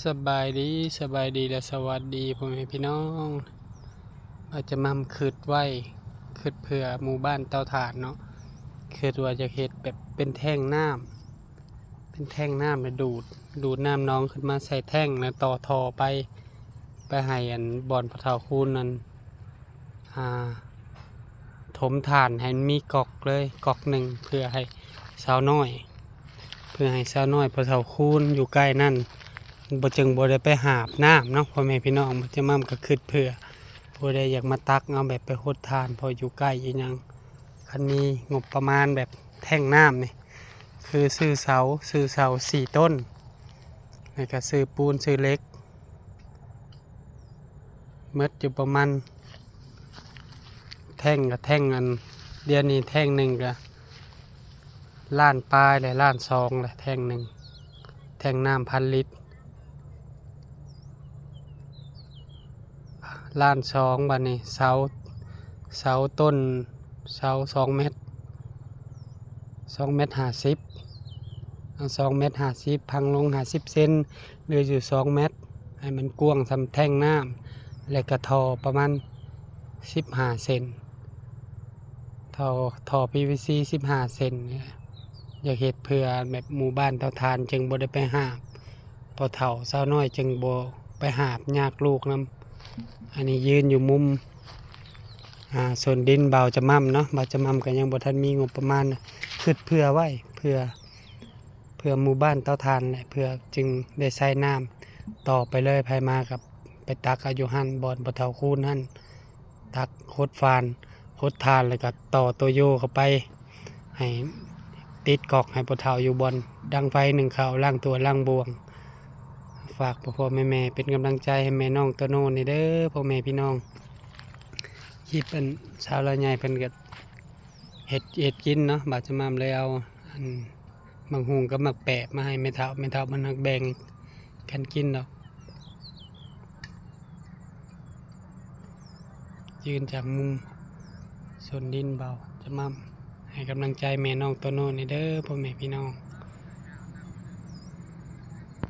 ສະບາຍດີ ສະບາຍດີ ແລະ ສະຫວັດດີພໍ່ແມ່ພີ່ນ້ອງ. ອາດຈະມາຄຶດໄວ້ ຄຶດເພື່ອໝູ່ບ້ານເຕົາຖ່ານເນາະ, ຄຶດວ່າຈະເຮັດແບບເປັນແທ້ງນ້ຳ ເປັນແທ້ງນ້ຳ ແລ້ວດູດ ດູດນ້ຳໜອງຂຶ້ນມາໃສ່ແທ້ງ ແລ້ວຕໍ່ທໍ່ໄປ ໄປໃຫ້ອັນບ່ອນພໍ່ເຖົ້າຄູນນັ້ນ ອ່າ ຖົມຖ່ານໃຫ້ມັນມີກອກເລີຍ ກອກໜຶ່ງ ເພື່ອໃຫ້ຊາວນ້ອຍ ເພື່ອໃຫ້ຊາວນ້ອຍພໍ່ເຖົ້າຄູນຢູ່ໃກ້ນັ້ນ ບໍ່ ຈຶ່ງບໍ່ໄດ້ໄປຫາບນ້ຳເນາະ ພໍ່ແມ່ພີ່ນ້ອງ. ບໍ່ຈຳໝ່ຳກໍຄຶດເພື່ອຜູ້ໃດຢາກມາຕັກເອົາແບບໄປຫົດຖ່ານ ເພາະຢູ່ໃກ້ອີ່ຫຍັງ ຄັນມີງົບປະມານແບບແທ້ງນ້ຳນີ້ ຄືຊື້ເສົາ ຊື້ເສົາສີ່ຕົ້ນ ແລ້ວກໍຊື້ປູນ ຊື້ເຫຼັກ ໝົດຢູ່ປະມານ ແທ້ງກະແທ້ງ ອັນ ດຽວນີ້ແທ້ງໜຶ່ງກະລ້ານປາຍແຫຼະ ລ້ານສອງແຫຼະ ແທ້ງໜຶ່ງ ແທ້ງນ້ຳພັນລິດ ລ້ານສອງ. ບາດນີ້ເສົາ ເສົາຕົ້ນ ເສົາສອງແມັດ ສອງແມັດຫ້າສິບ ເອົາສອງແມັດຫ້າສິບ ພັງລົງຫ້າສິບເຊັນ ເຫຼືອຢູ່ສອງແມັດ ໃຫ້ມັນກວ້າງສ່ຳແທ້ງນ້ຳ ແລະກະທໍ່ປະມານສິບຫ້າເຊັນ ທໍ່ ທໍ່ ພີວີຊີ ສິບຫ້າເຊັນ. ຢາກເຮັດເພື່ອແບບໝູ່ບ້ານເຕົາຖ່ານ ຈຶ່ງບໍ່ໄດ້ໄປຫາບ ພໍ່ເຖົ້າຊາວນ້ອຍຈຶ່ງບໍ່ໄປຫາບ ຍາກລູກນຳ. ອັນນີ້ຢືນຢູ່ມຸມ ອ່າ ສວນດິນບ່າວຈະໝ່ຳເນາະ, ບ່າວຈະໝ່ຳກໍຍັງບໍ່ທັນມີງົບປະມານ ຄຶດເພື່ອໄວ້ ເພື່ອ ເພື່ອໝູ່ບ້ານເຕົາຖ່ານແຫຼະ ເພື່ອຈຶ່ງໄດ້ໃຊ້ນ້ຳຕໍ່ໄປເລີຍ. ໃຜມາກໍໄປຕັກເອົາຢູ່ຫັ້ນ ບ່ອນພໍ່ເຖົ້າຄູນຫັ້ນ ຕັກຫົດຟານ ຫົດຖ່ານ ແລ້ວກໍຕໍ່ໂຕໂຍເຂົ້າໄປ ໃຫ້ຕິດກອກໃຫ້ພໍ່ເຖົ້າຢູ່ບ່ອນດັງໄຟ ໜຶ້ງເຂົ້າ ລ້າງຖ້ວຍລ້າງບ່ວງ. ຝາກພໍ່ໆແມ່ໆເປັນກຳລັງໃຈໃຫ້ແມ່ນ້ອງໂຕໂນນີ້ເດີ ພໍ່ແມ່ພີ່ນ້ອງ. ຄລິບອັນຊາວລາວໃຫຍ່ເພິ່ນກໍເຮັດ ເຮັດກິນເນາະ, ບ່າວຈະໝ່ຳເລີຍເອົາອັນ ໝາກຫຸ່ງກັບໝາກແປບມາໃຫ້ແມ່ເຖົ້າ, ແມ່ເຖົ້າເພິ່ນຮັກແບ່ງກັນກິນດອກ. ຢືນຈາກມຸມສວນດິນບ່າວຈະໝ່ຳ ໃຫ້ກຳລັງໃຈແມ່ນ້ອງໂຕໂນນີ້ເດີ ພໍ່ແມ່ພີ່ນ້ອງ.